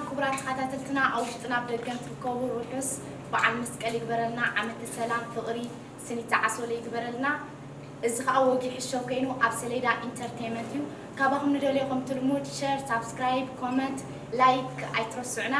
ክቡራት ተኸታተልትና፣ ኣብ ውሽጥን ኣብ ደገን ትርከቡ፣ ርሑስ በዓል መስቀል ይግበረልና። ዓመተ ሰላም፣ ፍቕሪ፣ ስኒት ዝዓሰሎ ይግበረልና። እዚ ኸኣ ወጊሑ ሾው ኮይኑ ኣብ ሰሌዳ ኢንተርቴይመንት እዩ። ካባኹም ንደልዮ ከም ትልሙድ ሸር፣ ሳብስክራይብ፣ ኮመንት፣ ላይክ ኣይትረስዑና።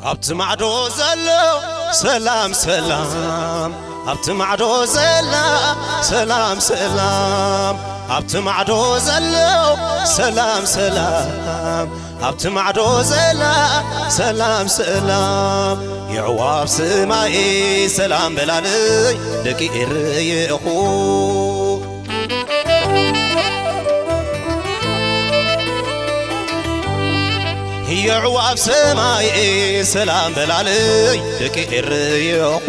ኣብቲ ማዕዶ ዘሎ ሰላም ሰላም፣ ኣብቲ ማዕዶ ዘላ ሰላም ሰላም፣ ኣብቲ ማዕዶ ዘሎ ሰላም ሰላም፣ ኣብቲ ማዕዶ ዘላ ሰላም ሰላም። የዕዋፍ ሰማይ ሰላም በላልይ ደቂ ኤረይ እኹ። የዕዋፍ ሰማይ ሰላም በላልይ ደቂ ኤረይ እኹ።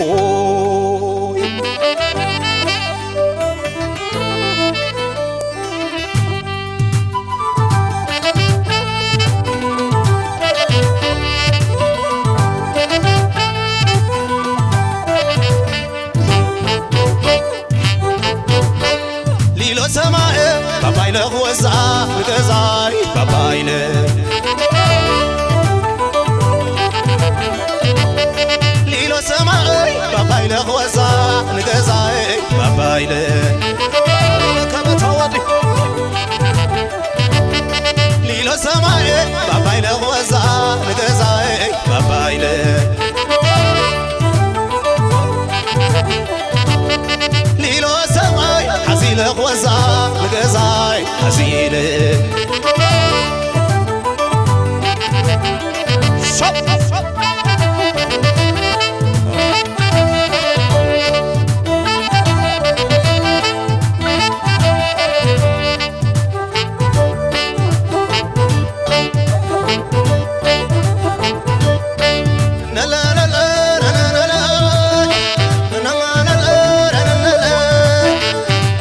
ሊሎ ሰማኤ ባባይለ ክወዝኣ ንገዛይ ባባይለ። ሊሎ ሰማይ ባባይለ ክወዛ ንገዛይ ባባይለ። ከመታ ወዲ ሊሎ ሰማይ ባባይለ ክወዛ ንገዛይ ባባይለ። ሊሎ ሰማይ ሓዚለ ክወዛ ንገዛይ ሓዚለ።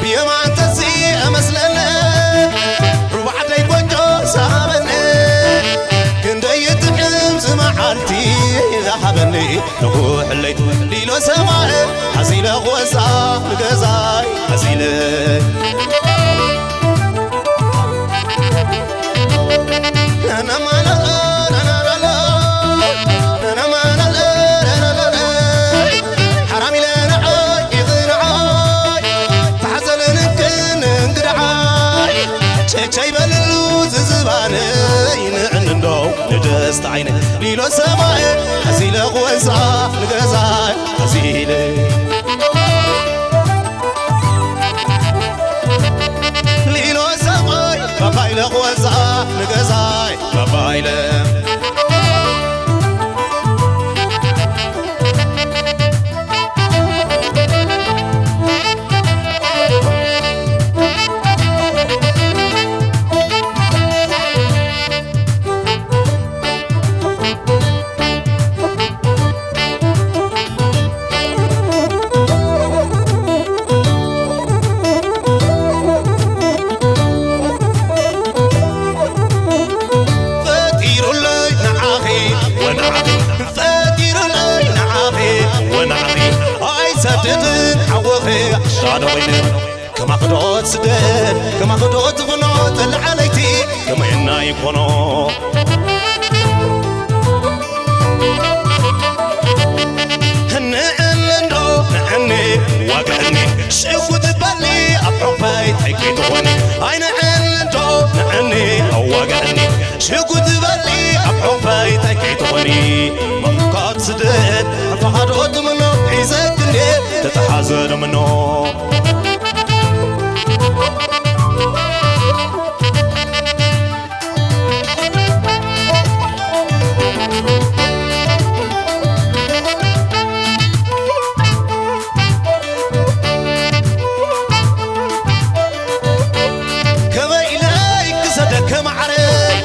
ብየማን ተሲአ መስለለ ሩባዕደይ ቆንጆ ዝሃበኒ ክንደይ ይጥዕም ዝመዓልቲ ዝሃበኒ ንኹሕለይ ሊሎ ሰማይ ሓዚለ ክወዛ ንገዛይ ሓዚለ። ሓራም ኢለ ንዓይ ይቕንዓይ ተሓዘንን ክንንግድዓይ ቸቸይ በልሉ ዝዝባነይ ንዕንንዶ ንደስታ ዓይነ ሊሎ ሰማይ ሓዚለ ክወዛ ንገዛይ ሓዚለ። ሊሎ ሰማይ ባባይለ ክወዛ ንገዛይ ባባይለ። ፈጢሩለይ ንዓኺ ወንዓኺ፣ ፈጢሩለይ ንዓኺ ወንዓኺ፣ ኣይሰድድን ሓውኺ ሻዶ ኮይኑ። ከማኽዶ ትስደድ፣ ከማኽዶ ትኹኖ ተለዓለይቲ፣ ከመየና ይኮኖ። ንዕኒ እንዶ ንዕኒ ዋግዕኒ፣ ሽጉጥ በሊ ኣብ ሑፈይ ተኪ ትኾኒ። ኣይ ንዕኒ እንዶ ንዕኒ ዋግዕኒ፣ ሽጉጥ በሊ ኣብ ሑፈይ ተኪ ትኾኒ። መንካት ስደት፣ ፈኻዶ ትምኖ፣ ሒዘክ እንዴ ተተሓዘ ንምኖ። ከመይ ኢለይ ክሰደከ ማዓረይ፣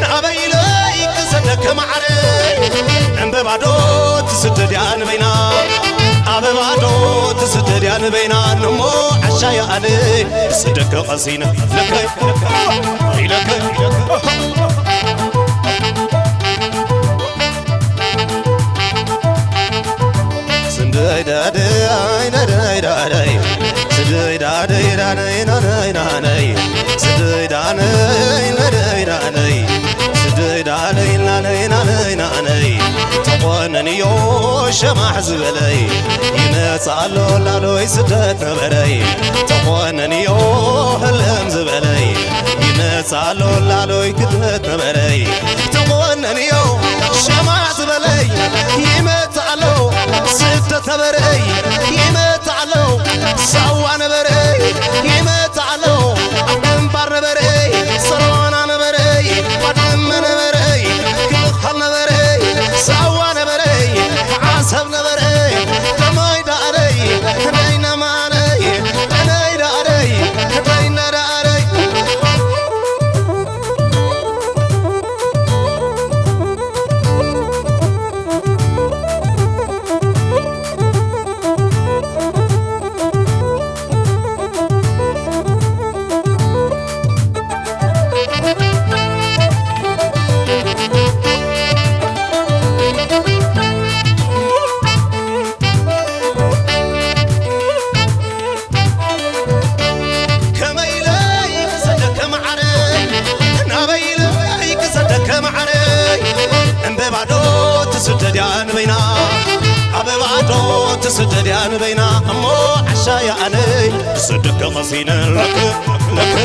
ናበይ ኢለይ ክሰደከ ማዓረይ፣ ዕምበባ ዶ ትስደድ እያ ንበይና፣ ኣበባ ዶ ትስደድ እያ ንበይና፣ እሞ ዓሻ እያ ኣነ ክሰደከ ቀሲነ፣ ለከ ኢለከ ናነይ ናነይ ናነይ ስደይ ዳነይ ናነይ ናነይ ስደይ ዳነይ ናነይ ናነይ ናነይ ተቆነንዮ ሸማሕ ዝበለይ ይመጽእ ኣሎ ላሎይ ስደት ነበረይ ተቆነንዮ ህልም ዝበለይ ይመጽእ ኣሎ ላሎይ ክደት ነበረይ ተቆነንዮ ሸማሕ ዝበለይ ይመ ኣሎ ስደት ነበረይ ይመጽእ ኣሎ ሳዋ ነበረይ ይመጽእ ኣሎ ኣብ ግንባር ነበረይ ሰሮና ነበረይ ባድመ ነበረይ ክልኻል ነበረይ ሳዋ ነበረይ ዓሰብ ነበረይ ደማይ ዳኣረይ ደይና ማረይ ደናይ ዳኣረይ ደይና ዳኣረይ ከመይ ኢለይ ክሰደካ መዓረይ ናበይ ኢለይ ክሰደካ መዓረይ እንበባዶ ትስደድ እያ ንበይና ኣበባዶ ትስደድ እያ ንበይና እሞ ዓሻ እያ ኣነይ ክሰደካ ቀሲነ ለክ ለክ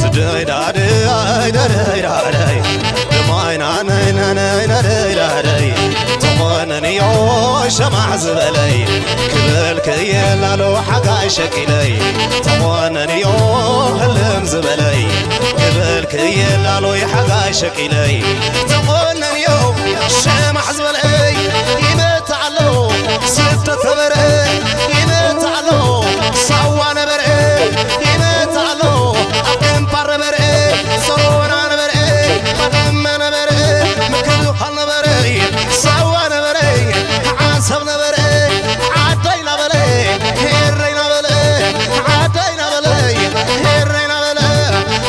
ስደይ ዳደይ ደረይ ዳደይ ደማይ ናነይ ናነይ ናደይ ዳደይ ተኾነንዮ ሸማዕ ዝበለይ ክብል ክየ ላሎ ሓጋይ ሸቂለይ ተኾነንዮ ህልም ዝበለይ ክብል ክየ ላሎይ ሓጋይ ሸቂለይ ተኾነንዮ ሸማዕ ዝበለይ ይመ ይመጽእ ኣሎ ስደት ነበረ ይመጽእ ኣሎ ሳዋ ነበረ ይመጽእ ኣሎ ኣብ ግንባር ነበረ ሰሮና ነበረ ባድመ ነበረ ምክልኻል ነበረ ሳዋ ነበረ ዓሰብ ነበረ ዓደይ ናበለ ሄረይ ናበለ ዓደይ ናበለ ሄረይ ናበለ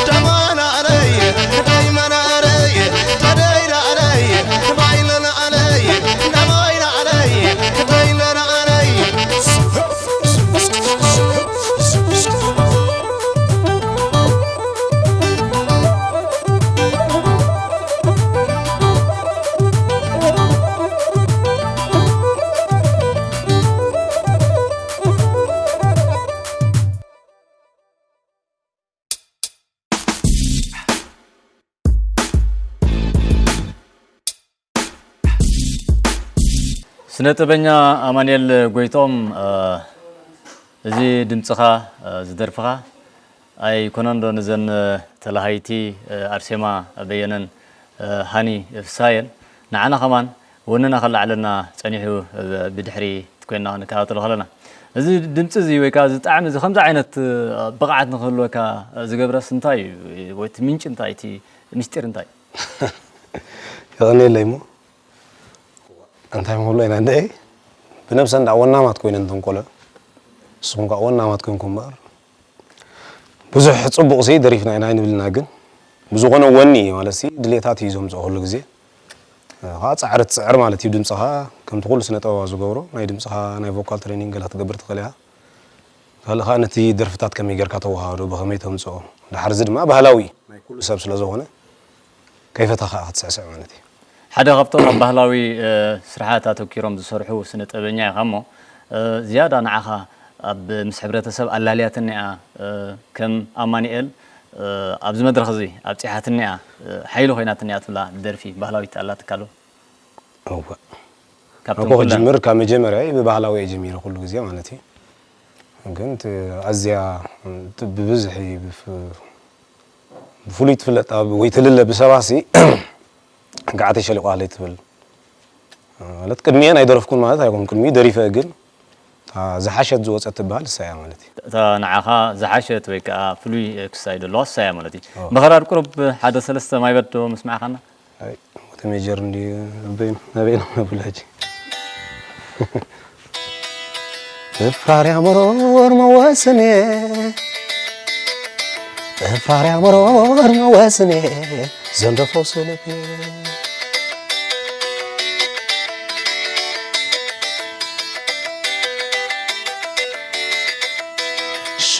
ደማና ኣረይ ደይመና ኣረይ ደደይና ኣረይ ባይለና ኣረይ ደማይና ኣረይ ደይለና ኣረይ ስነ ጥበበኛ ኣማኑኤል ጎይትኦም፣ እ፣ እዚ ድምጽኻ፣ እ፣ እዚ ደርፍኻ ኣይኮነን ዶ ንዘን፣ እ፣ ተላሃይቲ፣ እ፣ ኣርሴማ በየነን፣ እ፣ ሃኒ ፍስሃየን ንዓና ከማን ወንና ከለዓለና ጸኒሑ፣ እ፣ ብድሕሪት ኮይንና ክንከታተሎ ከለና። እዚ ድምጺ እዚ ወይ ከኣ እዚ ጣዕሚ እዚ ከምዚ ዓይነት፣ እ፣ ብቕዓት ንክህልወካ ዝገብረስ እንታይ እዩ? ወይ እቲ ምንጪ እንታይ? እቲ ምስጢር እንታይ? የቐንየለይ እሞ። እንታይ ምክብሎ ኢና እንደ ብነብሰን ደኣ ወናማት ኮይነን እተን ቆልዑ። ንስኹም ከኣ ወናማት ኮይንኩም እምበር። ብዙሕ ጽቡቕ ሲ ደሪፍና ኢና ኣይንብልና፣ ግን ብዝኾነ ወኒ ማለት ሲ ድሌታት እዩ ዘምጽኦ ኩሉ ግዜ። እ፣ ከኣ ጻዕሪ ትጽዕር ማለት እዩ። ድምጽኻ ከምቲ ኩሉ ስነ ጥበባዊ ዝገብሮ፣ ናይ ድምጽኻ ናይ ቮካል ትሬኒንግ ገለ ክትገብር ትኽእል ኢኻ። ካልእ ከኣ ነቲ ደርፍታት ከመይ ጌርካ ተወሃህዶ፣ ብኸመይ ተምጽኦ። ድሓር እዚ ድማ ባህላዊ ናይ ኩሉ ሰብ ስለ ዝኾነ፣ ከይፈተኻ ክትስዕስዕ ማለት እዩ። ሓደ ካብቶም ኣብ ባህላዊ፣ እ፣ ስርሓት ኣተኲሮም ዝሰርሑ ስነ ጥበበኛ ኢኻ እሞ፣ እ፣ ዝያዳ ንዓኻ ኣብ ምስ ሕብረተሰብ ኣላልያትኒ እያ፣ እ፣ ከም ኣማኑኤል፣ እ፣ ኣብዚ መድረኽ እዚ ኣብጺሓትኒ እያ፣ እ፣ ሓይሊ ኮይናትኒ እያ ትብላ ደርፊ ባህላዊት ኣላትካ ዶ? እወ። ካብቶም ኣኮ ኩለን ክጅምር ካብ መጀመርያ ብባህላዊ እየ ጀሚረ ኩሉ ግዜ ማለት እዩ። ግን እቲ ኣዝያ እቲ ብብዝሒ ብፍ-፣ ብፍሉይ ትፍለጥ ኣብ ወይ ትልለ ብሰባሲ ገዓተይ ሸሊቑ ኣለይ ትብል። ማለት ቅድሚኤን ኣይደረፍኩን ማለት ኣይኮን፣ ቅድሚኡ ደሪፈ ግን እታ ዝሓሸት ዝወጸት ትበሃል እሳ እያ ማለት እዩ። እታ ንዓኻ ዝሓሸት ወይ ከኣ ፍሉይ ክሳይ ዘለዋ እሳ እያ ማለት እዩ። ኣዎ። ምኽራር ቁሩብ ሓደ ሰለስተ ማይበድ ዶ ምስማዕኻና? ኣይ፣ ሞተ ሜጀር እንዲ ኣበይ ነው? ኣበይ ነው? ነብላ ሕጂ። እፋርያ መሮር መወስኔ፣ እፋርያ መሮር መወስኔ፣ ዘንደፎ ሰለፌ።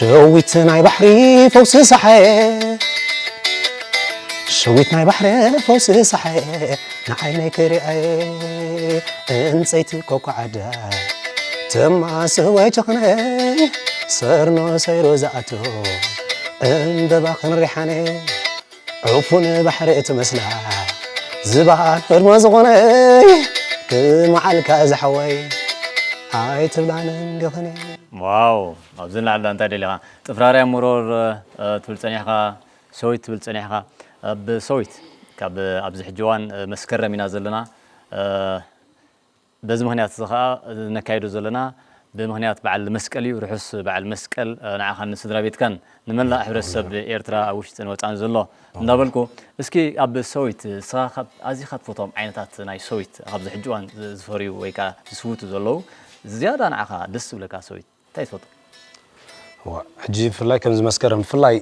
ሸዊት ናይ ባሕሪ ፈውሲ ሳሐ፣ ሸዊት ናይ ባሕሪ ፈውሲ ሳሐ፣ ንዓይነይ ክሪኣየ ዕንፀይቲ ኮኮዓዳ፣ ተማስወ ጨኽነይ ሰርኖ ሰይሩ ዝኣቶ ዕምበባ ክንሪሓነ፣ ዕፉን ባሕሪ እትመስላ ዝባን ህድሞ ዝኾነይ፣ ክመዓልካ ዝሓወይ ኣይትብላንን ዲኽኒ። ዋው ኣብዚ ንላዕሊ እንታይ ደሊኻ? ጥፍራርያ ሙሮር ትብል ጸኒሕኻ፣ ሰዊት ትብል ጸኒሕካ። ኣብ ሰዊት ካብ ኣብዚ ሕጂ እዋን መስከረም ኢና ዘለና። በዚ ምኽንያት እዚ ኸኣ ነካይዶ ዘለና ብምኽንያት በዓል መስቀል እዩ። ርሑስ በዓል መስቀል ንዓኻን ንስድራ ቤትካን ንመላእ ሕብረተሰብ ኤርትራ ኣብ ውሽጥን ወጻእን ዘሎ እንዳበልኩ፣ እስኪ ኣብ ሰዊት ንስኻ ካብ ኣዚኻ ትፈትዎም ዓይነታት ናይ ሰዊት ኣብዚ ሕጂ እዋን ዝፈርዩ ወይ ከኣ ዝስውቱ ዘለዉ ዝያዳ ንዓኻ ደስ ዝብለካ ሰዊት እንታይ ትፈቱ? ሕጂ ብፍላይ ከምዚ መስከረም ብፍላይ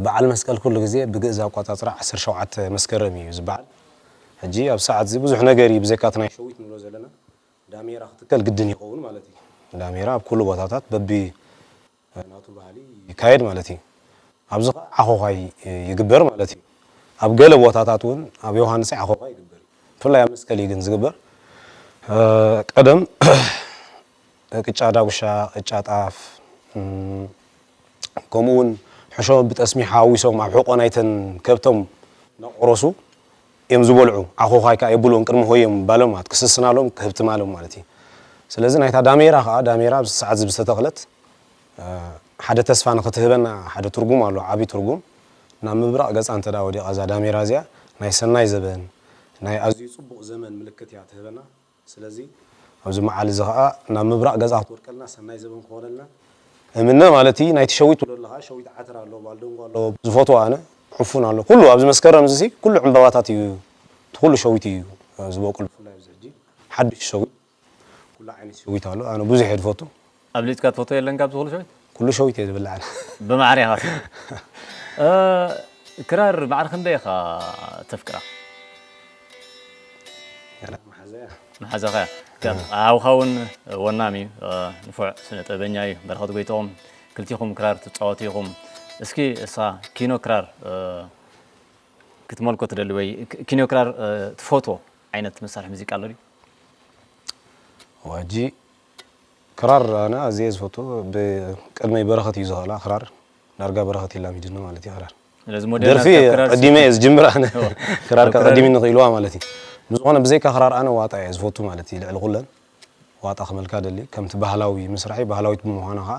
በዓል መስቀል ኩሉ ግዜ ብግእዝ ኣቋጻጽራ ዓሰርተ ሸውዓተ መስከረም እዩ ዝበዓል። ሕጂ ኣብ ሰዓት እዚ ብዙሕ ነገር እዩ ብዘይካ እቲ ናይ ሸዊት ንብሎ ዘለና ዳሜራ ክትከል ግድን ይኸውን ማለት እዩ። ዳሜራ ኣብ ኩሉ ቦታታት በቢ ናቱ ባህሊ ይካየድ ማለት እዩ። ኣብዚ ኸዓ ዓኾዃይ ይግበር ማለት እዩ። ኣብ ገለ ቦታታት እውን ኣብ ዮሃንሰ ዓኾዃይ ይግበር እዩ። ብፍላይ ኣብ መስቀል እዩ ግን ዝግበር። ቀደም ቅጫ ዳጉሻ፣ ቅጫ ጣፍ፣ ከምኡ እውን ሕሾ ብጠስሚ ሓዊሶም ኣብ ሕቆ ናይተን ከብቶም እናቆረሱ እዮም ዝበልዑ። ዓኾዃይ ከዓ የብልዎም ቅድሚ ሆዮም ባሎም ማለት ክስስናሎም ክህብትማሎም ማለት እዩ። ስለዚ ናይታ ዳሜራ ከዓ ዳሜራ ኣብዚ ሰዓት እዚ ዝተተኽለት ሓደ ተስፋ ንኽትህበና ሓደ ትርጉም ኣሎ፣ ዓብዪ ትርጉም። ናብ ምብራቕ ገፃ እንተ ደኣ ወዲቓ እዛ ዳሜራ እዚኣ ናይ ሰናይ ዘበን ናይ ኣዝዩ ፅቡቕ ዘመን ምልክት እያ ትህበና። ስለዚ ኣብዚ መዓል እዚ ኸዓ ናብ ምብራቕ ገፃ ክትወድቀልና ሰናይ ዘበን ክኾነልና እምነ ማለት እዩ። ናይቲ ሸዊት ትብሎ ኣለኻ፣ ሸዊት ዓተር ኣሎ፣ ባልደንጎ ኣሎ፣ ዝፈትዎ ኣነ ዕፉን ኣሎ። ኩሉ ኣብዚ መስከረም እዚ ኩሉ ዕምበባታት እዩ፣ እቲ ኩሉ ሸዊት እዩ ዝበቁል። ብፍላይ ኣብዚ ሕጂ ሓድሽ ሸዊት ኩሉ ዓይነት ሸዊት ኣሎ። ኣነ ብዙሕ እየ ዝፈቱ። ኣብሊፅካ ትፈትዎ የለን ካብዚ ኩሉ ሸዊት? ኩሉ ሸዊት እየ ዝብላዕ ኣነ። ብማዕረ ኢኻ ትብል። እ፣ ክራር ማዕረ ክንደይ ኢኻ ተፍቅራ? ገና መሓዘያ። መሓዛኻ እያ። ከም ኣውኻ እውን ወናም እዩ፣ እ፣ ንፉዕ ስነ ጥበበኛ እዩ። በረኸት ጎይትኦም፣ ክልቲኹም ክራር ትፃወቱ ኢኹም። እስኪ እሳ ኪኖ ክራር፣ እ፣ ክትመልኮ ትደሊ ወይ ክ-፣ ኪኖ ክራር፣ እ፣ ትፈትዎ ዓይነት መሳርሒ ሙዚቃ ኣሎ ድዩ? ዋጂ ክራር ኣነ ኣዝየ ዝፈቱ ብቅድመይ በረኸት እዩ ዝኽእላ ክራር ዳርጋ በረኸት ይላሚድኒ ማለት እዩ ክራር ስለዚ ሞዴል ደርፊ ናትካ ክራር ቀዲመ እየ ዝጅምር ኣነ ክራር ካብ ክራር ቀዲሚ ንኽኢልዋ ማለት እዩ ብዝኾነ ብዘይካ ክራር ኣነ ዋጣ እየ ዝፈቱ ማለት እዩ ልዕሊ ኩለን ዋጣ ክመልካ ደሊ ከምቲ ባህላዊ ምስራሒ ባህላዊት ብምዃና ከዓ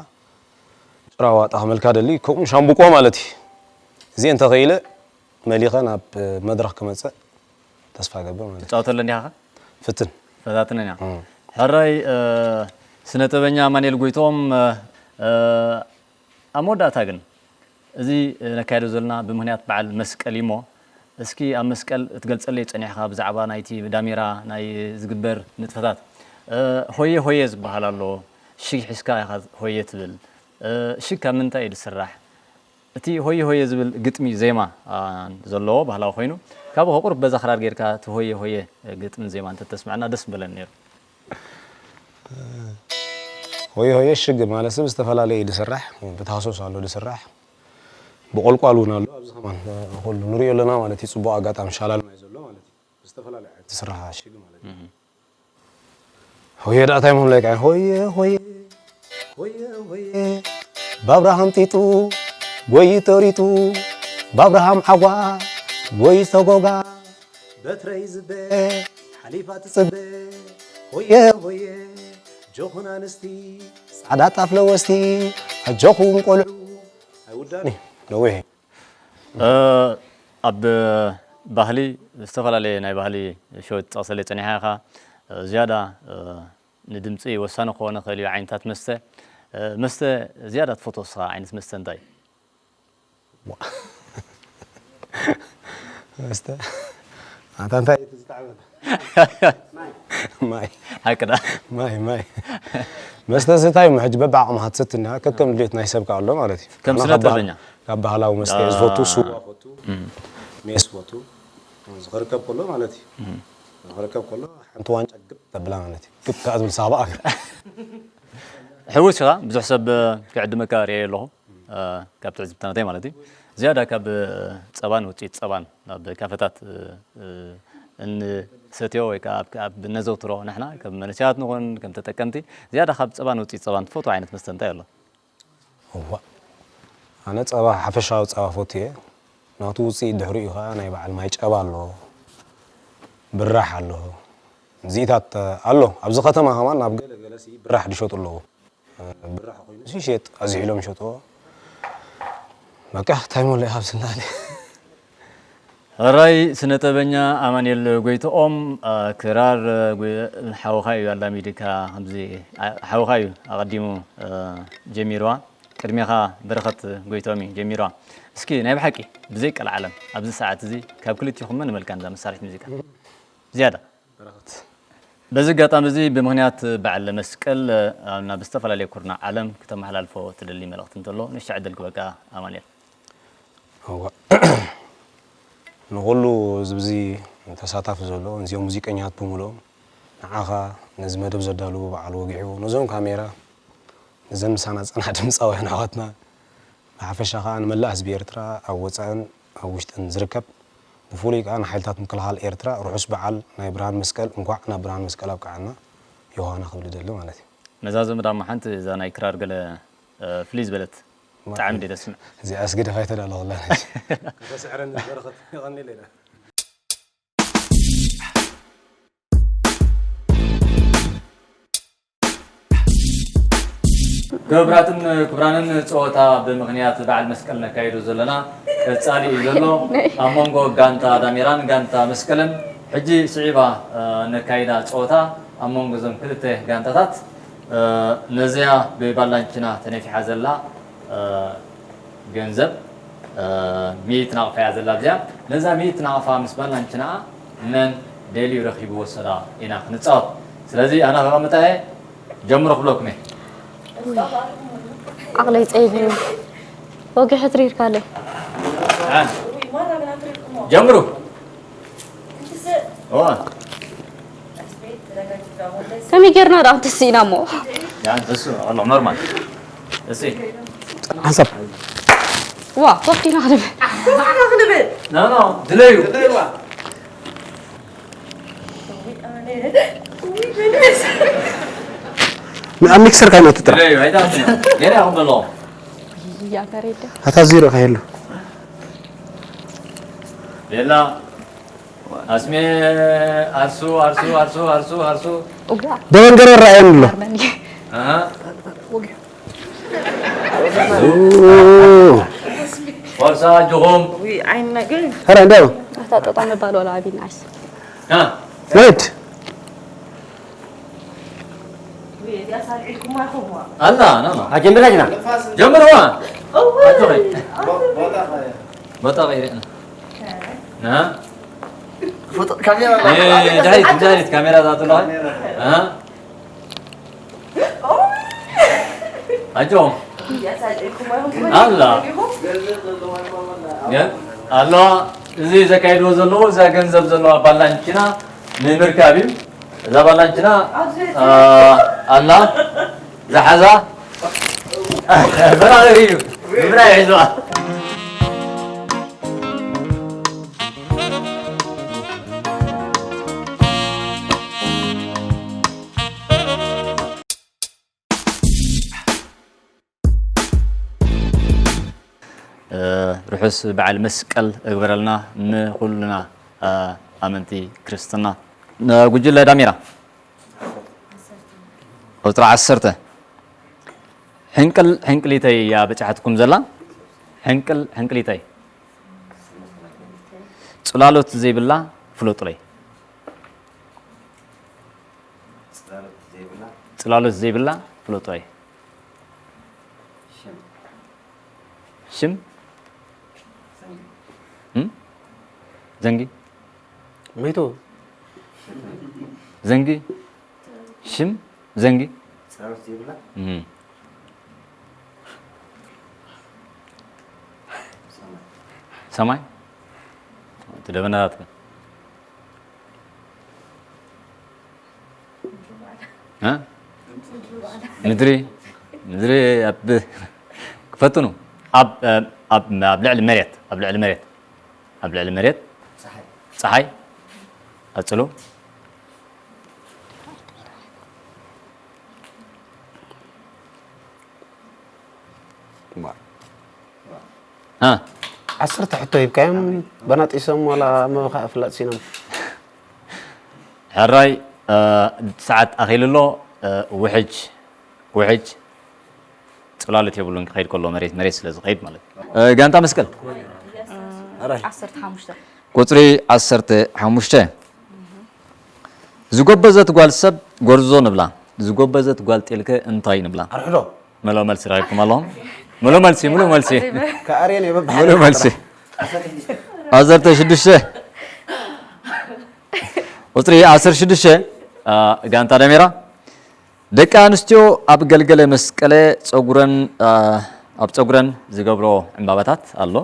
ጭራ ዋጣ ክመልካ ደሊ ከምኡ ሻምብቆ ማለት እዩ እዚአ እንተኽኢለ መሊኸ ናብ መድረኽ ክመፅእ ተስፋ ገብር ማለት እዩ። ትፃወተለን ዲኻ ኸ? ፍትን። ፈታትነን እያ። እም። ሕራይ እ፣ ስነ ጥበበኛ ኣማኑኤል ጎይትኦም እ፣ እ፣ ኣብ መወዳእታ ግን እዚ ነካየዶ ዘለና ብምኽንያት በዓል መስቀል እዩ እሞ እስኪ ኣብ መስቀል እትገልፀለይ ፀኒሕኻ ብዛዕባ ናይቲ ዳሜራ ናይ ዝግበር ንጥፈታት እ፣ ሆየ ሆየ ዝበሃል ኣሎ ሽግ ሒዝካ ኢኻ ሆየ ትብል እ፣ ሽግ ካብ ምንታይ እዩ ዝስራሕ? እቲ ሆየ ሆየ ዝብል ግጥሚ ዜማ ዘለዎ ባህላዊ ኮይኑ ካብኡ ከቁርብ በዛ ክራር ጌርካ እቲ ሆየ ሆየ ግጥምን ዜማን እንተተስምዐና ደስ ምበለኒ ነይሩ። ሆየ ሆየ ሽግ ማለት ሰብ ዝተፈላለየ እዩ ዝስራሕ ብታህሶስ ኣሎ ዝስራሕ ብቆልቋል እውን ኣሎ ኣብዚ ከማን ኩሉ ንሪኦ ኣለና ማለት እዩ ፅቡቅ ኣጋጣሚ ሻላል ማይ ዘሎ ማለት እዩ ብዝተፈላለየ ዓይነት ዝስራሕ ሽግ ማለት እዩ ሆየ ደኣ እንታይ ምኹን ለካ ሆየ ሆየ ሆየ ሆየ ባብርሃም ጢጡ ጎይ ተሪጡ ባብርሃም ዓጓ ጎይ ዝተጎጋ በትረይ ዝበ ሓሊፋ ትፅበ ሆየ ሆየ ጆኹን ኣንስቲ ፃዕዳ ጣፍ ለወስቲ ኣጆኹም ቆልዑ ኣይውዳእን እዩ ነዊሕ እዩ ኣብ ባህሊ ዝተፈላለየ ናይ ባህሊ ሸው ትጠቕሰለይ ጸኒሓ ኢኻ ዝያዳ ንድምፂ ወሳኒ ክኾነ ክእል እዩ ዓይነታት መስተ መስተ ዝያዳ ትፈትዎ እስኻ ዓይነት መስተ እንታይ መስተ ኣንታ እንታይ እዩ ዝጣዕመ ማይ ሓቅዳ ማይ ማይ መስተ ስታይ እሞ ሕጂ በብዓቕምኻ ትሰቲ እንዲኻ ከከም ድሌት ናይ ሰብ ከኣ ኣሎ ማለት እዩ ከም ኣነ ስነ ካብ ባህል- ጥበበኛ ካብ ባህላዊ መስተ እየ ዝፈቱ ስዋ ፈቱ ሜስ ፈቱ ዝኽርከብ ከሎ ማለት እዩ ዝኽርከብ ከሎ ሓንቲ ዋንጫ ግብ ተብላ ማለት እዩ ግብ ከኣ ትብል ሳባ ኣገር ሕውስ ኢኻ ብዙሕ ሰብ ክዕድመካ ርእየ ኣለኹ እ፣ ካብ ትዕዝብትናተይ ማለት እዩ። ዝያዳ ካብ ጸባን ውጽኢት ጸባን ኣብ ካፈታት፣ እ፣ እ፣ እንሰትዮ ወይ ከኣ ኣብ፣ ኣብ እነዘውትሮ ንሕና ከም መንእሰያት ንኹን ከም ተጠቀምቲ ዝያዳ ካብ ጸባን ውጽኢት ጸባን ትፈትዎ ዓይነት መስተ እንታይ ኣሎ? እዋ ኣነ ጸባ ሓፈሻዊ ጸባ ፈቱ እየ። ናቱ ውፅኢት ድሕሪኡ ከዓ ናይ በዓል ማይ ጨባ ኣሎ፣ ብራሕ ኣሎ፣ እዚኢታት ኣሎ። ኣብዚ ከተማ ከማን ናብ ገለ ገለ ሲ ብራሕ ድሸጡ ኣለዉ። ብራሕ ኮይኑ ሲ ሸጥ ኣዝሒሎም ይሸጥዎ። በቃ እንታይ መለ ኣብዚ እናለ ሕራይ ስነ-ጥበበኛ ኣማኑኤል ጎይትኦም፣ ክራር ሓውኻ እዩ ኣላሚድካ፣ ከምዚ ሓውኻ እዩ ኣቐዲሙ ጀሚርዋ፣ ቅድሜኻ በረኸት ጎይትኦም እዩ ጀሚርዋ። እስኪ ናይ ብሓቂ ብዘይ ቀልዓለም ኣብዚ ሰዓት እዚ ካብ ክልቲኹም መን ንመልካ ነዛ መሳርሒት ሙዚቃ ዝያዳ? በዚ ኣጋጣሚ እዚ ብምኽንያት በዓል መስቀል ናብ ዝተፈላለየ ኩርናዕ ዓለም ክተመሓላልፎ ትደሊ መልእኽቲ እንተሎ ንሻዕ ዕድል ክበካ ኣማኑኤል። እዋ ንኹሉ ህዝቢ እዚ ተሳታፊ ዘሎ ነዚኦም ሙዚቀኛት ብምልኦም ንዓኻ ነዚ መደብ ዘዳልዉ በዓል ወጊሑ ነዞም ካሜራ ነዘን ምሳና ዝጸንሓ ድምጻውያን ኣሕዋትና ብሓፈሻ ከኣ ንመላእ ህዝቢ ኤርትራ ኣብ ወጻእን ኣብ ውሽጥን ዝርከብ ብፍሉይ ከኣ ንሓይልታት ምክልኻል ኤርትራ ርሑስ በዓል ናይ ብርሃን መስቀል እንኳዕ ናብ ብርሃን መስቀል ኣብቅዓና ዮሃና ክብል እደሊ ማለት እዩ። ነዛ ዘመድ ኣማ ሓንቲ እዛ ናይ ክራር ገለ ፍልይ ዝበለት ብጣዕሚ እንደ ደስምዕ እዚኣስ ግደፍ ኣይተዳለኹላን ሕጂ። ከተስዕረኒ በረኸት የቐንየለይ። ክቡራትን ክቡራንን ፀወታ ብምኽንያት በዓል መስቀል ነካይዶ ዘለና ቀፃሊ እዩ ዘሎ ኣብ መንጎ ጋንታ ዳሜራን ጋንታ መስቀልን ሕጂ ስዒባ ነካይዳ ፀወታ ኣብ መንጎ እዞም ክልተ ጋንታታት ነዚያ ብባላንችና ተነፊሓ ዘላ ገንዘብ ሚእቲ ናቕፋ እያ ዘላ ኣብዚኣ። ነዛ ሚእቲ ናቕፋ ምስ ባላንችናኣ መን ደልዩ ረኺቡ ወሰዳ ኢና ክንፃወት። ስለዚ ኣነ ከቐምጣ እየ ጀምሮ ክብለኩም እየ። ዓቕለይ ፀይቡ ወጊሑ ትሪርካለይ። ጀምሩ። ከመይ ጌርና ደኣ ክንትስእ ኢና እሞ? ያ ንትስእ ኣሎ ኖርማል። እሺ። ሓንሳብ። ዋ ኮፍ ኢና ክንብል። ኖ ኖ ድለዩ። ኣብ ሚክሰር ካይመቱ ጥራሕ። ድለዩ ኣይታትና። ገና ይኹን በሎ። እያ ከሬደ። ኣታ ዚሮ ካየሉ። ቤላ ኣስሜ ኣርሱ ኣርሱ ኣርሱ ኣርሱ ኣርሱ እዋ ደበንገረ ረኣየን ኣሎ። ኣርመኒ ኣሃ ፎርሳ ጅኹም ውይ ዓይንና ግን ኧረ እንደው ኣታ ጠጣ ምባል ወላ ኣቢና ኣይስ አ ወድ ውይ እዚኣ ሳልዒልኩማ ይኸዋ ኣላ ና ና ኣጀምራጅና ጀምርዋ እወ ኣጆኺ ኣንተ ቦታ ቀይረ ና ካሜራ ዳይት ዳይት ካሜራ ዛቱ ላ አ ኣጆ ኣላ ግን ኣለዋ እዚ ዘካይድዎ ዘለዉ እዛ ገንዘብ ዘለዋ ባላንቺና ንምርካብ እዩ እዛ ባላንቺና ኣላ ዝሓዛ በራሪ እዩ ምብራይ ሒዝዋ ርሑስ በዓል መስቀል እግበረልና ንኹልና ኣመንቲ ክርስትና። ጉጅለ ዳሜራ ቁፅሪ ዓሰርተ ሕንቅል ሕንቅሊተይ እያ በፂሓትኩም ዘላ። ሕንቅል ሕንቅሊተይ ፅላሎት ዘይብላ ፍለጡለይ። ፅላሎት ዘይብላ ፍለጦይ ሽም ዘንጊ መይቱ ዘንጊ ሽም ዘንጊ ፅላሎት ዘይብላ ሰማይ እቲ ደበናታት ምድሪ ምድሪ ኣብ ክፈትኑ ኣብ ኣብ ኣብ ልዕሊ መሬት ኣብ ልዕሊ መሬት ኣብ ልዕሊ መሬት ፀሓይ ፀሓይ። ቀፅሉ። እማ። እ ዓሰርተ ሕቶ ሂብካዮም በናጢሶም ዋላ መብኻ ፍላጥ ሲኖም። ሕራይ እ፣ ሰዓት ኣኺሉ ኣሎ። እ፣ ውሕጅ ውሕጅ ፅላሎት የብሉን ክኸይድ ከሎ መሬት መሬት ስለ ዝኸይድ ማለት እዩ። እ፣ ጋንታ መስቀል ሕራይ ዓሰርተ ሓሙሽተ ቁፅሪ ዓሰርተ ሓሙሽተ። ዝጎበዘት ጓል ሰብ ጎርዞ ንብላ። ዝጎበዘት ጓል ጤልከ እንታይ ንብላ? ኣርሕዶ ምሉእ መልሲ ረኺብኩም ኣለኹም። ምሉእ መልሲ ምሉእ መልሲ ከኣርየን እየ በብሓደ ምሉእ መልሲ። ዓሰርተ ሽዱሽተ ቁፅሪ ዓሰርተ ሽዱሽተ። እ፣ ጋንታ ዳሜራ ደቂ ኣንስትዮ ኣብ ገልገለ መስቀለ ፀጉረን እ፣ ኣብ ፀጉረን ዝገብሮ ዕምባባታት ኣሎ።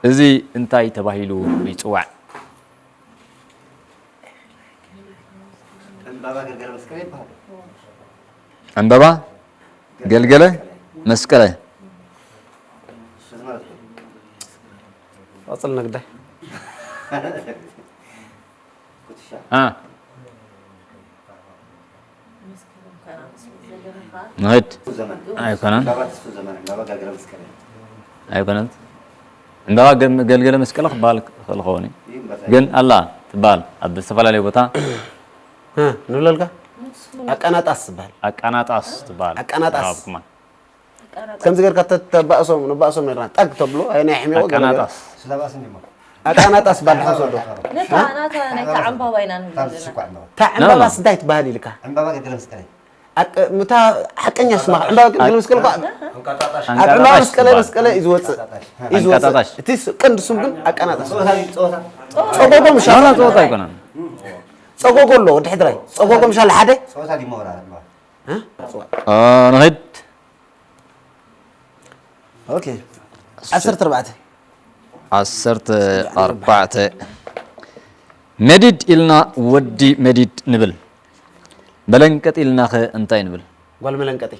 እዚ እንታይ ተባሂሉ ይፅዋዕ? ዕምባባ ገልገለ መስቀለ ይበሃል። ዕምባባ ገልገለ መስቀለ። እዚ ማለት እዩ። ቀፅል ነግዳይ ኩትሻ እ፣ ንኸይድ ተስፉ ዘመን ኣይኮነን። ዕምባባ ተስፉ ዘመን ዕምባባ ገልገለ መስቀለ ኣይኮነን። ዕምባባ ገም- ገልገለ መስቀለ ክበሃል ክኽእል ክኸውን እዩ። እዩ እምበር ግን ኣላ ትበሃል ኣብ ዝተፈላለዩ ቦታ። እ፣ ንብለልካ ኣቃናጣስ ዝበሃል ኣቃናጣስ ትበሃል። ኣቃናጣስ። ኣብ ኩማ ከምዚ ጌርካ ተባእሶም ንባእሶም ነርና ጠግ ተብሎ ኣይ ናይ ሕሚቆ ኣቃናጣስ ስላባስ እንዲሞ ኣቃናጣስ ባል ሓሶ ዶ ነታ ናታ ናይታ ዕምባባ ኢና ንብል ታብ ዘለና። ዝስኳዕ ዕምባባ እታ ዕምባባስ እንታይ ትበሃል ኢልካ ዕምባባ ገልገለ መስቀለ ኣቀ- ምታ ሓቀኛ ስማ ዕምባባ ገልገለ መስቀለ እኳ ኣብ ዕምባባ ኣንቃጣሽ መስቀለ መስቀለ እዩ ዝወፅእ እዩ ዝወፅእ ኣንቃጣጣሽ። እቲ ስ- ቀንዲ ስም ግን ኣቃናጣሽ ፀወታ ድዩ ፀወታ ፀጎጎ ምሻ ኖ ኖ፣ ፀወታ ኣይኮነን። ፀጎጎ ኣሎ ወዲ ሕድራይ ፀጎጎ ምሻ ሓደ ፀወታ ድዩ መወራ ዕምባባ እ፣ ንኸይድ ኦኬ ዓሰርተ ኣርባዕተ ዓሰርተ ኣርባዕተ። መዲድ ኢልና ወዲ መዲድ ንብል። መለንቀጢ ኢልናኸ እንታይ ንብል? ጓል መለንቀጢ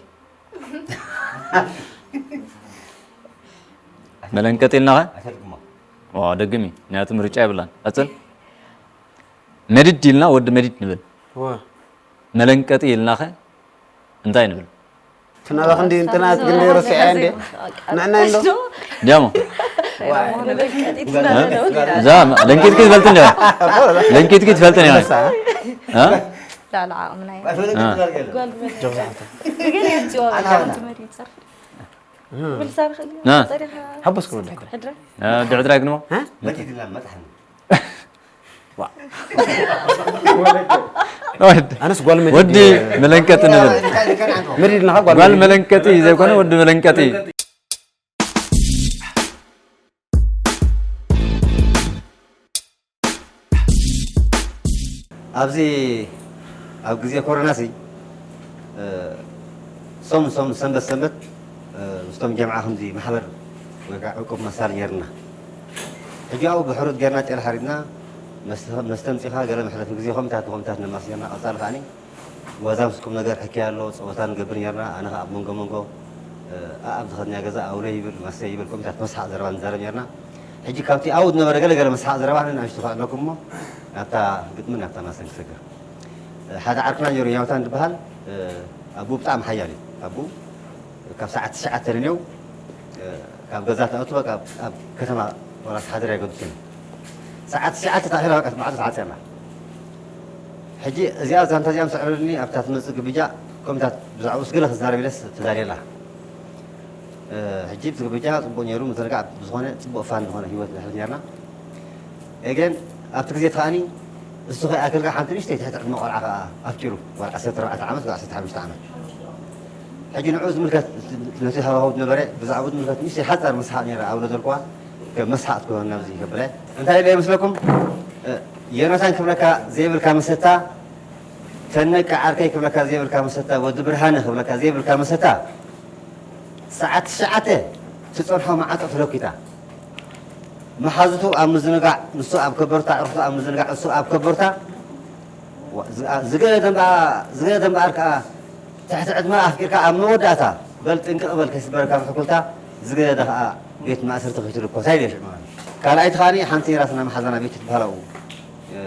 መለንቀጢ ኢልናኸ ኣይፈልጥሞ ዋ፣ ደግሚ ናቱ ምርጫ የብላን። ቀፅል። መዲድ ኢልና ወዲ መዲድ ንብል። ዋ መለንቀጢ ኢልናኸ እንታይ ንብል? ትናባ ክንዲ እንትናት ግን ረሲዐ እንዴ ንዕና እንዶ ዲያሞ እዛ ለንቂጥኪ ትፈልጥ እንዲ ለንቂጥኪ ትፈልጥ ኒ ረሳ እ? ላዕሊ ዓቕምና እዩ። ኣይፈልጥ እ። ትበል ገለ ጆብዛሕተ ግን የዝጅዋ ኣና በቃ በላ። ትምህርት ይሰርፍ። ምልሳ ርኽል እ። ጸሪኻ ሃቦስ ክብል ድሕሪ ሕድረ እ፣ ድሕድራይ ግንሞ መኪት ኢልና መጥሓኒ ወድ ኣነስ ጓል መዲድ ወዲ መለንቀጢ ንብል። መዲድ ናኻ ጓል ጓል መዲድ መለንቀጢ ዘይኮነ ወዲ መለንቀጢ። ኣብዚ ኣብ ግዜ ኮሮና ሲ እ፣ ሶም ሶም ሰንበት ሰንበት እ፣ ምስቶም ጀምዓ ከምዚ ማሕበር ወይ ከዓ ዕቁብ መሳል ጌርና ሕጂ ኣብኡ ብሕሩት ጌርና ጤል ሓሪድና መስተ- መስተ ምፂኻ ገለ መሕለፊ ግዜ ከምታት ከምታት ነማስ ጌርና ቀፃሊ ከዓኒ ዋዛ ምስ ቁም ነገር ሕክያ ኣሎ ፀወታ ንገብር ኔርና ኣነ ከዓ ኣብ መንጎ መንጎ እ፣ ኣብ ዝኸድናዮ ገዛ ኣውለ ይብል ማስተ ይብል ከምታት መስሓቅ ዘረባ ንዛረብ ኔርና ሕጂ ካብቲ ኣብኡ ዝነበረ ገለ ገለ መስሓቅ ዘረባ ንኣሽቱ ከዕለኩም እሞ ናብታ ግጥምን ናብታ ማስተን ክሰግር ሓደ ዓርክና ነይሩ ያውታን ዝበሃል ኣቡ ብጣዕሚ ሓያል እዩ ኣቡ ካብ ሰዓት ትሽዓተ ንኔው ካብ ገዛ ተኣቱ በቃ ኣብ ከተማ ወላ ሓደር ኣይገዱትን ሰዓት ትሽዓተ ታኺላ በቃ ማዕዶ ተዓፅያና ሕጂ እዚኣ ዛንታ እዚኣ ምስ ኣዕለሉኒ ኣብታ ትመፅእ ግብጃ ከምታት ብዛዕባኡስ ገለ ክዛረብ ኢለስ ተዳልየላ ሕጂ እቲ ግብጃ ፅቡቅ ነይሩ ምዝርጋዕ ብዝኾነ ፅቡቅ ፋን ዝኾነ ህይወት ነሕልፍ ነርና ኤገን ኣብቲ ግዜ ተኣኒ እሱ ከይኣክልካ ሓንቲ ንእሽተይ ትሕቲ ዕድመ ቆልዓ ከዓ ኣፍቂሩ ጓል ዓሰርተ ኣርባዕተ ዓመት ጓል ዓሰርተ ሓሙሽተ ዓመት ሕጂ ንዑ ዝምልከት ነቲ ሃዋህው ዝነበረ ብዛዕባኡ ዝምልከት ንእሽተይ ሓፃር መስሓቅ ነይራ ኣብ ለዘልኩዋ ከም መስሓቅ ትኮነና ኣብዚ ከብለ እንታይ ኢለ ይመስለኩም ዮናታን ክብለካ ዘይብልካ መሰታ ተነቂ ዓርከይ ክብለካ ዘይብልካ መሰታ ወዲ ብርሃነ ክብለካ ዘይብልካ መሰታ ሰዓት ትሽዓተ ትፀንሖ መዓፆ ተለኪታ መሓዙቱ ኣብ ምዝንጋዕ ንሱ ኣብ ከበርታ ዕርፍቱ ኣብ ምዝንጋዕ እሱ ኣብ ከበርታ ዝገደም ዝገደም በኣር ከዓ ትሕቲ ዕድመ ኣፍቂርካ ኣብ መወዳእታ በል ጥንቅቕ በል ከይስበረካ ብሕኩልታ ዝገደ ኸዓ ቤት ማእሰርቲ ከይትልኮ እንታይ ኢለ ሽዑ ማለት እዩ። ካልኣይቲ ኸዓኒ ሓንቲ ራስና መሓዛና ቤት ትበሃል ኣብኡ፣ እ፣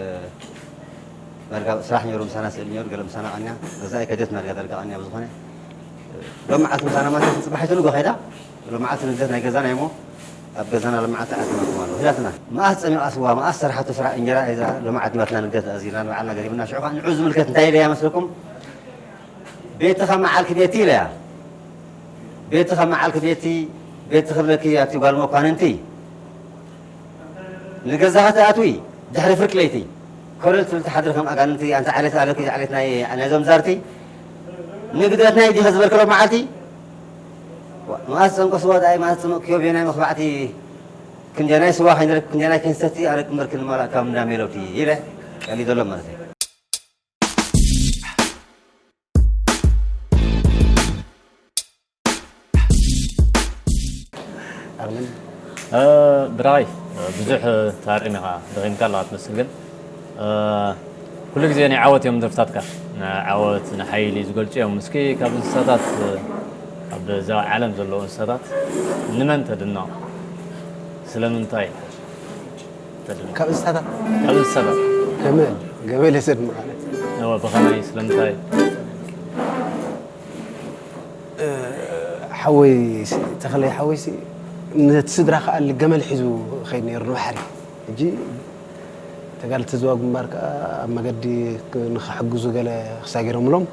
ዳርጋ ስራሕ ነይሩ፣ ምሳና ስእል ነይሩ፣ ገለ ምሳና ቀንያ፣ ገዛኢ ከደት ናርጋ ዳርጋ ቀንያ ብዝኾነ፣ እ፣ ሎም መዓልቲ ምሳና ማለት እዩ፣ ጽባሒቱ ንጎ ኸይዳ፣ ሎም መዓልቲ ንግደት ናይ ገዛና እሞ፣ ኣብ ገዛና ሎም መዓልቲ ኣትናኩም ኣለዉ። ሂላትና፣ መኣስ ጸሚቓ ስዋ፣ መኣስ ሰርሓቶ ስራሕ እንጀራ ሒዛ፣ ሎም ዓዲማትና ንግደት ኣዚና፣ ንባዕልና ገሪምና፣ ሽዑ ኸዓ ንዑ ዝምልከት እንታይ ኢለያ መስለኩም? ቤትኻ መዓልኪ ቤቲ ኢለያ። ቤትኻ መዓልኪ ቤቲ፣ ቤት ክብለኪ ኣቲ ጓል መኳንንቲ። ንገዛኻ ትኣትዊ ድሕሪ ፍርቂ ለይቲ። ኮለል ትብል ትሓድሪ ከም ኣጋንንቲ፣ ኣንታ ዓሌት ኣለኪ፣ ዓሌት ናይ፣ ናይዞም ዛርቲ። ንግደት ናይ ዲኸ ዝበልክሎ መዓልቲ? መኣስ ጸምቀ ስዋ ደኣይ፣ መኣስ ጸመቅክዮ ቤናይ መኽባዕቲ፣ ክንደናይ ስዋ ከይንረክ-፣ ክንደናይ ከይንሰቲ፣ ኣረቂ እምበር ክንማላእ ካብ እንዳ ሜሎዲ ኢለ ቀሊደሎም ማለት እዩ። ኣርምን እ፣ ብራኸይ፣ እ፣ ብዙሕ፣ እ፣ ተሃሪም ኢኻ፣ ደኺምካ ኣለኻ ትመስል፣ ግን፣ እ፣ ኩሉ ግዜ ናይ ዓወት እዮም ደርፍታትካ። ናይ ዓወት፣ ናይ ሓይሊ ዝገልጹ እዮም። እስኪ ካብ እንስሳታት፣ እ፣ ኣብ እዛ ዓለም ዘለዉ እንስሳታት ንመን ተድንቕ? ስለምንታይ ተድንቕ? ካብ እንስሳታት? ካብ እንስሳታት። ገመል፣ ገመል እየ ዘድንቕ ኣነ። እወ፣ ብኸመይ? ስለምንታይ? እ፣ ሓወይ ሲ-፣ ተኽለይ ሓወይ ሲ-፣ ነቲ ስድራ ከኣ ገመል ሒዙ ይኸይድ ነይሩ ንባሕሪ። ሕጂ ተጋደልቲ ዞባ ግንባር ከኣ ኣብ መገዲ ክ-፣ ንኽሕግዙ ገለ ክሳገሮምሎም፣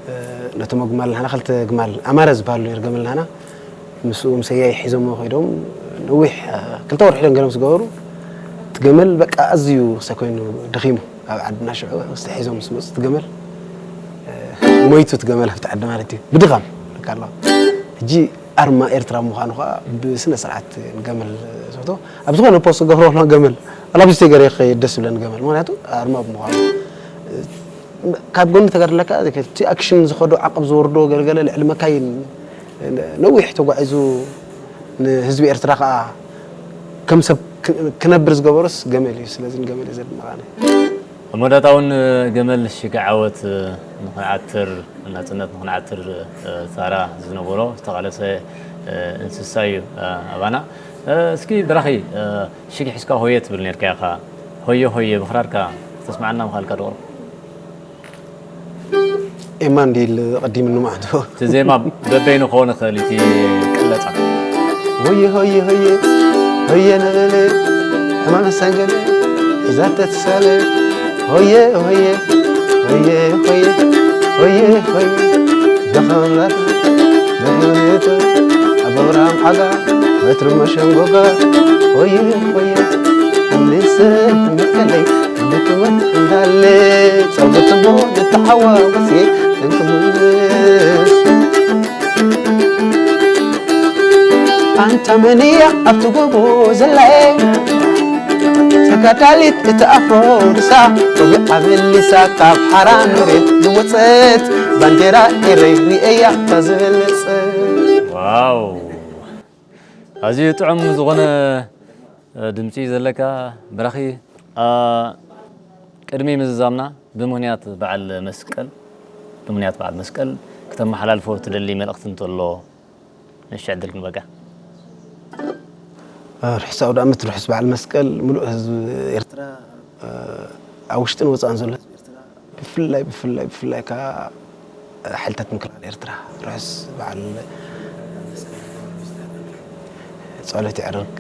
እ፣ ነቶም ኣግማል ንሕና ክልተ ኣግማል ኣማረ ዝበሃሉ ነይሩ ገመል ንሕና ምስኡ ምሰያይ ሒዞሞ ከይዶም ነዊሕ፣ እ፣ ክልተ ወርሒ ዶ ገለ ምስ ገበሩ እቲ ገመል በቃ ኣዝዩ ክሳይ ኮይኑ ደኺሙ። ኣብ ዓድና ሽዑ ምስ ሒዞም ምስ መጹ እቲ ገመል፣ እ፣ ሞይቱ እቲ ገመል ኣብቲ ዓዲ ማለት እዩ። ብድኻም በቃ ኣለዋ። ሕጂ ኣርማ ኤርትራ ምዃኑ ኸኣ ብስነ ስርዓት ገመል ዘውቶ ኣብ ዝኾነ ፖስት ክገብሮ ከሎ ገመል ኣላቢስቲ ገይረ ክኸይድ ደስ ዝብለኒ ገመል። ምኽንያቱ ኣርማ ብምዃኑ፣ እ፣ ካብ ጎኒ ተጋድለካ እቲ ኣክሽን ዝኸዶ ዓቐብ ዝወርዶ ገለገለ ልዕሊ መካይን ነዊሕ ተጓዒዙ ንህዝቢ ኤርትራ ኸኣ ከም ሰብ ክ-፣ ክነብር ዝገበሮስ ገመል እዩ። ስለዚ ንገመል እዩ ዘድንቕ ኣነ። ኣብ መወዳእታ እውን ገመል ሽግ ዓወት ንኽንዓትር፣ ናጽነት ንኽንዓትር ጻራ ዝነበሮ ዝተቓለሰ እንስሳ እዩ ኣባና። እስኪ ብራኺ ሽግ ሒዝካ ሆየ ትብል ነርካ ኢኻ። ሆየ ሆየ ብኽራርካ ክተስምዓና ምኻልካ ዶ? ኤማ እንዲል ቀዲምኒ ማዕዶ። እቲ ዜማ በበይኑ ክኸውን ይኽእል፣ እቲ ቅለጻ። ሆየ ሆየ ሆየ ሆየ ንብል ሕማም ሰንገለ ሒዛተ ትሳለ። ሆየ ሆየ ሆየ ሆየ ሆየ ሆየ ደኸምላት ደኸምቱ ኣብ ኣብራም ሓጋ በትሪ መሸንጎጋ። ሆየ ሆየ እንስት መከለይ እንድትመት እንዳለ ጸጉትሞ ዝተሓዋወስ እንክምልስ። ኣንታ መን እያ ኣብቲ ጎቦ ዘላየ ተጋዳሊት እቲ ኣፍሮ ርእሳ ወግዓ መሊሳ ካብ ሓራ መሬት ዝወጸት ባንዴራ ኤረይ ርእያ እታ ዝበለጸት። ዋው! ኣዝዩ ጥዑም ዝኾነ፣ እ፣ ድምጺ ዘለካ ብራኺ። እ፣ ቅድሚ ምዝዛምና ብምኽንያት በዓል መስቀል፣ ብምኽንያት በዓል መስቀል ክተመሓላልፎ ትደሊ መልእኽቲ እንተሎ ንእሽቶ ዕድል ክንበካ። እ፣ ርሑስ ኣውደ ዓመት፣ ርሑስ በዓል መስቀል። ምሉእ ህዝቢ ኤርትራ፣ እ፣ ኣብ ውሽጥን ወጻእን ዘሎ ህዝቢ ኤርትራ፣ ብፍላይ፣ ብፍላይ፣ ብፍላይ ከኣ ሓይልታት ምክልኻል ኤርትራ ርሑስ በዓል ጸሎት የዕርግ።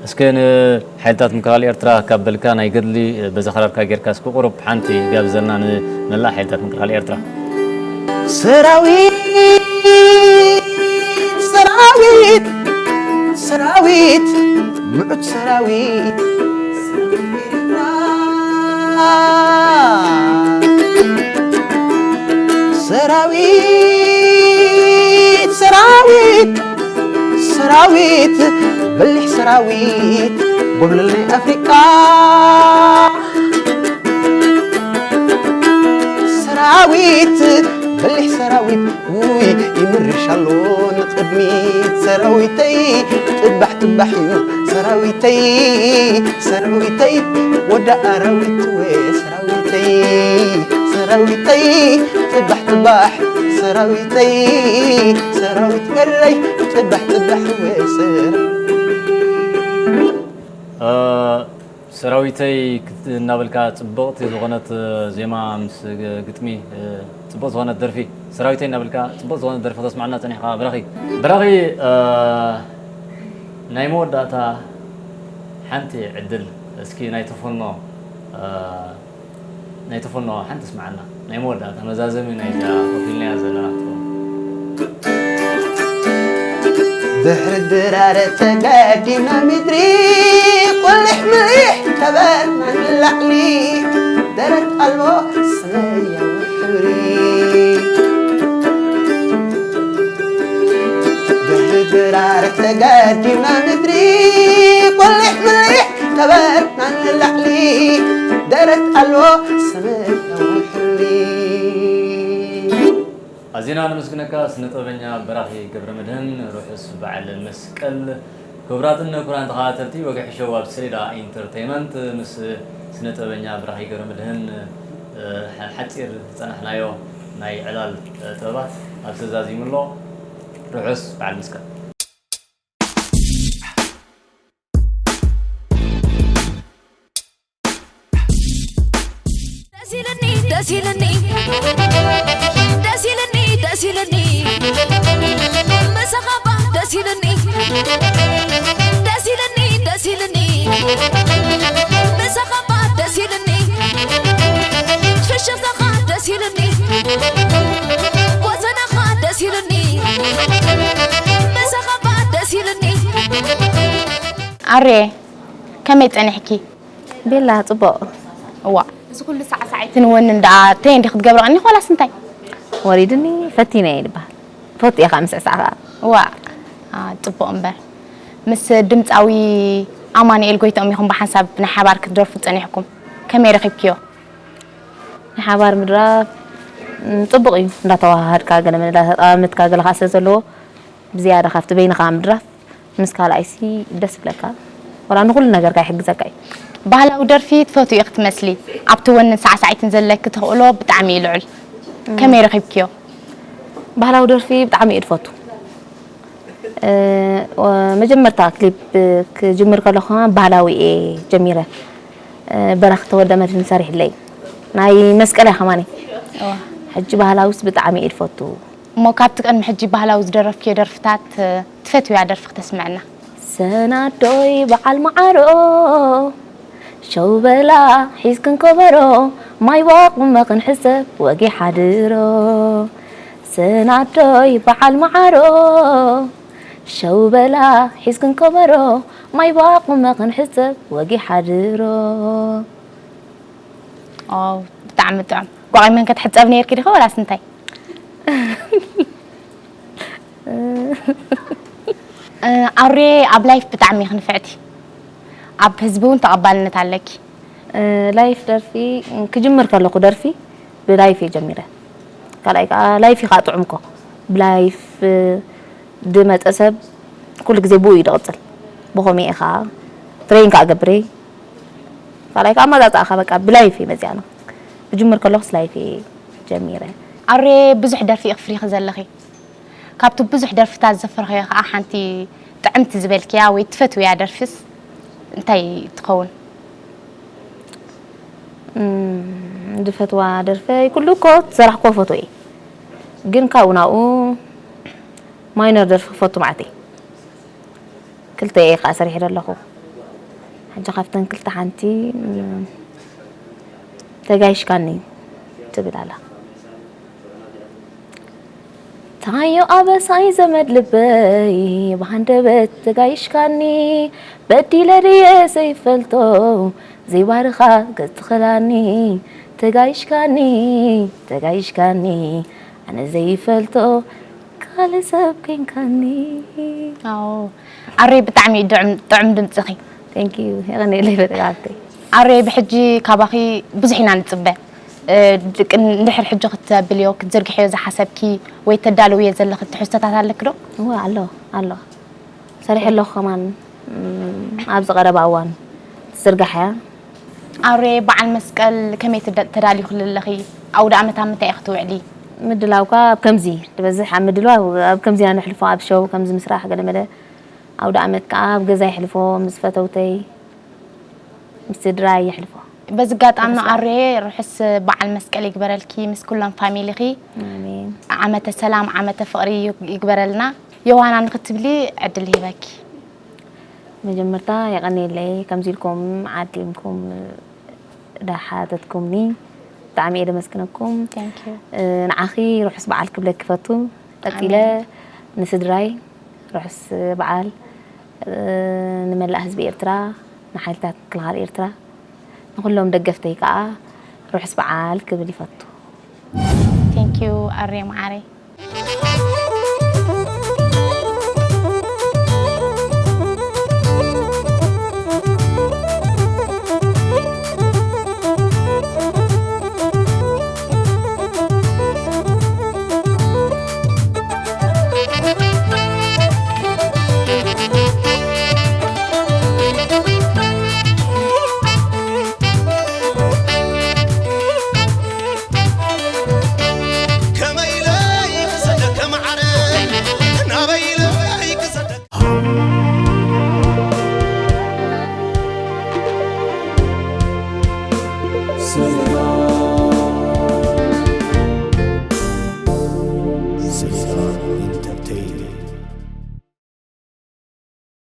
እስከ ንሓይልታት ምክልኻል ኤርትራ ካብ በልካ ናይ ገድሊ በዛ ክራርካ ጌርካ እስከ ቁሩብ ሓንቲ ጋብዘልና ንመላእ ሓይልታት ምክልኻል ኤርትራ። ሰራዊት፣ ሰራዊት፣ ሰራዊት፣ ምዑት ሰራዊት፣ ሰራዊት፣ ሰራዊት፣ ሰራዊት፣ በሊሕ ሰራዊት፣ ጎብለል ናይ ኣፍሪቃ። ሰራዊት፣ በሊሕ ሰራዊት፣ ውይ ይምርሽ ኣሎ ንቕድሚት። ሰራዊተይ ጥባሕ ጥባሕ እዩ ሰራዊተይ፣ ሰራዊተይ ወዲ ኣራዊት ወ ሰራዊተይ፣ ሰራዊተይ ጥባሕ ጥባሕ ሰራዊተይ ሰራዊት ኤረይ ጽባሕ ጽባሕ ወስር እ፣ ሰራዊተይ ክት-፣ እናበልካ ጽብቕቲ ዝኾነት ዜማ ምስ ግ-፣ ግጥሚ፣ እ፣ ጽብቕቲ ዝኾነት ደርፊ፣ ሰራዊተይ እናበልካ ጽብቕቲ ዝኾነት ደርፊ ክተስምዓና ጸኒሕካ ብራኺ። ብራኺ፣ እ፣ ናይ መወዳእታ ሓንቲ ዕድል እስኪ ናይ ተፈኖ፣ እ፣ ናይ ተፈኖ ሓንቲ ስምዓና። ናይ መወዳእታ መዛዘሚ ናይዛ ከፊልናያ ዘለና ክትኸውን። ድሕሪ ድራር ተጋዲምና ምድሪ፣ ቁልሕ ምልሕ ተበልና ንላዕሊ፣ ደረት ኣልቦ ሰማያዊ ሕብሪ። ድሕሪ ድራር ተጋዲምና ምድሪ፣ ቁልሕ ምልሕ ተበልና ንላዕሊ፣ ደረት ኣልቦ ሰማያዊ ሕብሪ። ኣዚና ነመስግነካ ስነ ጥበበኛ በራኺ ገብረመድህን፣ ርሑስ በዓል መስቀል። ክቡራትን ክቡራን ተኸታተልቲ ወግሒ ሾው ኣብ ሰሌዳ ኢንተርቴይመንት ምስ ስነ ጥበበኛ በራኺ ገብረመድህን፣ እ፣ ሓ-፣ ሓጺር ዝጸናሕናዮ ናይ ዕላል፣ እ፣ ጥበባት ኣብዚ ተዛዚሙ ኣሎ። ርሑስ በዓል መስቀል። ደስ ኢልኒ፣ ደስ ኢልኒ፣ ደስ ኢልኒ፣ ደስ ኢልኒ። ምሳኻ እባ ደስ ኢልኒ፣ ደስ ኢልኒ፣ ደስ ኢልኒ። ምሳኻ እባ ደስ ኢልኒ፣ ፍሽኽታኻ ደስ ኢልኒ፣ ጎተናኻ ደስ ኢልኒ። ምሳኻ እባ ደስ ኢልኒ። ኣሬ፣ ከመይ ጸኒሕኪ? ቤላ፣ ጽቡቕ። እዋ፣ እዚ ኩሉ ሳዕሳዒትን ወንን ደኣ ተይ እንዲ ክትገብሪ ቀኒኺ ዋላስ እንታይ? ወሪድኒ፣ ፈቲነ እየ ዝበሃል። ፈትየ ከዓ ምስዕሳዕ ከዓ። እዋ፣ አ፣ ጽቡቕ እምበር። ምስ ድምጻዊ ኣማኑኤል ጎይትኦም ኢኹም ብሓንሳብ ናይ ሓባር ክትደርፉ ጸኒሕኩም። ከመይ ረኺብክዮ? ናይ ሓባር ምድራፍ፣ ም፣ ጽቡቕ እዩ። እንዳተዋሃሃድካ፣ ገለ መለ እንዳተጠማመትካ፣ ገለ ከዓ ስለ ዘለዎ፣ ብዝያዳ ካብቲ በይንኻ ምድራፍ ምስ ካልኣይሲ ደስ ይብለካ። ዋላ ንኹሉ ነገርካ ይሕግዘካ እዩ። ባህላዊ ደርፊ ትፈትዊ ኢኺ ትመስሊ። ኣብቲ ወንን ሳዕሳዒትን ዘለኪ ተኽእሎ ብጣዕሚ እዩ ልዑል። ከመይ ረኺብክዮ? ባህላዊ ደርፊ ብጣዕሚ እየ ዝፈቱ። እ፣ ወ-፣ መጀመርታ ክሊፕ ክጅምር ከለኹ ከኣ ባህላዊ እየ ጀሚረ። እ፣ በራኺ ተወልደመድህን ሰሪሕለይ። ናይ መስቀል እያ ከማኒ። እዋ። ሕጂ ባህላዊስ ብጣዕሚ እየ ዝፈቱ። እሞ ካብቲ ቅድሚ ሕጂ ባህላዊ ዝደረፍክዮ ደርፍታት፣ እ፣ ትፈትውያ ደርፊ ክተስምዐና? ሰናዶይ በዓል መዓሮ፣ ሸው በላ ሒዝክን ከበሮ፣ ማይ ዋቕ መኽን ሕሰብ ወጊ ሓድሮ። ሰናዶይ በዓል መዓሮ፣ ሸው በላ ሒዝክን ከበሮ፣ ማይ ዋቕ መኽን ሕሰብ ወጊ ሓድሮ። ዋው፣ ብጣዕሚ ጥዑም። ጓቒመን ከ ትሕጸብ ነይርኪ ዲኺ ወላስ እንታይ? እ፣ ኣሩየ፣ ኣብ ላይፍ ብጣዕሚ ኢኺ ንፍዕቲ። ኣብ ህዝቢ እውን ተቐባልነት ኣለኪ። እ፣ ላይፍ ደርፊ ክጅምር ከለኹ ደርፊ ብላይፍ እየ ጀሚረ። ካልኣይ ከዓ ላይፍ እዩ ከዓ ጥዑም እኮ። ብላይፍ ዝመፀ ሰብ ኩሉ ግዜ ብኡ እዩ ዝቕፅል። ብኸምኡ እየ ከዓ ትሬን ከዓ ገብረ። ካልኣይ ከዓ ኣመፃፅኣኻ በቃ ብላይፍ እየ መፅኣ። ክጅምር ከለኹስ ላይፍ እየ ጀሚረ። ኣሩየ፣ ብዙሕ ደርፊ ኢኺ ኣፍሪኺ ዘለኺ። ካብቲ ብዙሕ ደርፍታት ዘፍረኽዮ ከዓ ሓንቲ ጥዕምቲ ዝበልክያ ወይ ትፈትውያ ደርፍስ እንታይ ትኸውን? እም፣ ዝፈትዋ ደርፈይ ኩሉ እኮ ዝሰራሕክዎ ፈትዎ እየ። ግን ካብኡ ናብኡ ማይነር ደርፊ ክፈቱ መዓት እየ። ክልተ እየ ከዓ ሰሪሐ ዘለኹ። ሕጂ ካብተን ክልተ ሓንቲ፣ እም፣ ተጋይሽካኒ ትብል ኣላ። ታዮ ኣበሳይ ዘመድ ልበይ ብሃንደበት ተጋይሽካኒ፣ በዲለ ድየ ዘይፈልጦ ዘይባርኻ ገጽ ትኽላኒ። ተጋይሽካኒ፣ ተጋይሽካኒ፣ ኣነ ዘይፈልጦ ካልእ ሰብ ኮንካኒ። ኣዎ፣ ኣረይ ብጣዕሚ እዩ ድዕም-፣ ጥዑም ድምጽኺ። Thank you። የቐንየለይ በጣዕሚ። ኣረይ ብሕጂ ካባኺ ብዙሕ ኢና ንጽበ። እ፣ ድቅ-፣ እንድሕር ሕጂ ክተብልዮ፣ ክትዝርግሕዮ ዝሓሰብኪ ወይ ተዳልውዮ ዘለኺ ትሕዝቶታት ኣለኪ ዶ? እወ፣ ኣሎ፣ ኣሎ። ሰሪሐ ኣለኹ ከማን፣ እም፣ ኣብዚ ቀረባ እዋን ትዝርጋሕ እያ። ኣውሬ በዓል መስቀል ከመይ ትደ-፣ ተዳሊኹሉ ኣለኺ? ኣውደ ኣመት ኣብ ምንታይ ኢኺ ትውዕሊ? ምድላውካ ኣብ ከምዚ ትበዝሕ ኣብ ምድላው ኣብ ከምዚ ነሕልፎ ኣብ ሸው ከምዚ ምስራሕ ገለ መለ ኣውደ ኣመት ከዓ ኣብ ገዛ ይሕልፎ ምስ ፈተውተይ ምስ ስድራ ይሕልፎ። በዚ ኣጋጣሚ ኣሬ ርሑስ በዓል መስቀል ይግበረልኪ ምስ ኩሎም ፋሚሊኺ። ኣሜን። ዓመተ ሰላም ዓመተ ፍቕሪ ይግበረልና። ዮሃና ንክትብሊ ዕድል ሂበኪ። መጀመርታ የቐንየለይ ከምዚ ኢልኩም ዓዲምኩም ዳሓተትኩምኒ ብጣዕሚ እየ ደመስግነኩም። Thank you። ንዓኺ ርሑስ በዓል ክብለኪ ፈቱ። ቀጺለ ንስድራይ ርሑስ በዓል፣ ንመላእ ህዝቢ ኤርትራ፣ ንሓይልታት ምክልኻል ኤርትራ፣ ንኹሎም ደገፍተይ ከዓ ርሑስ በዓል ክብል ይፈቱ። Thank you ኣሬ መዓረይ።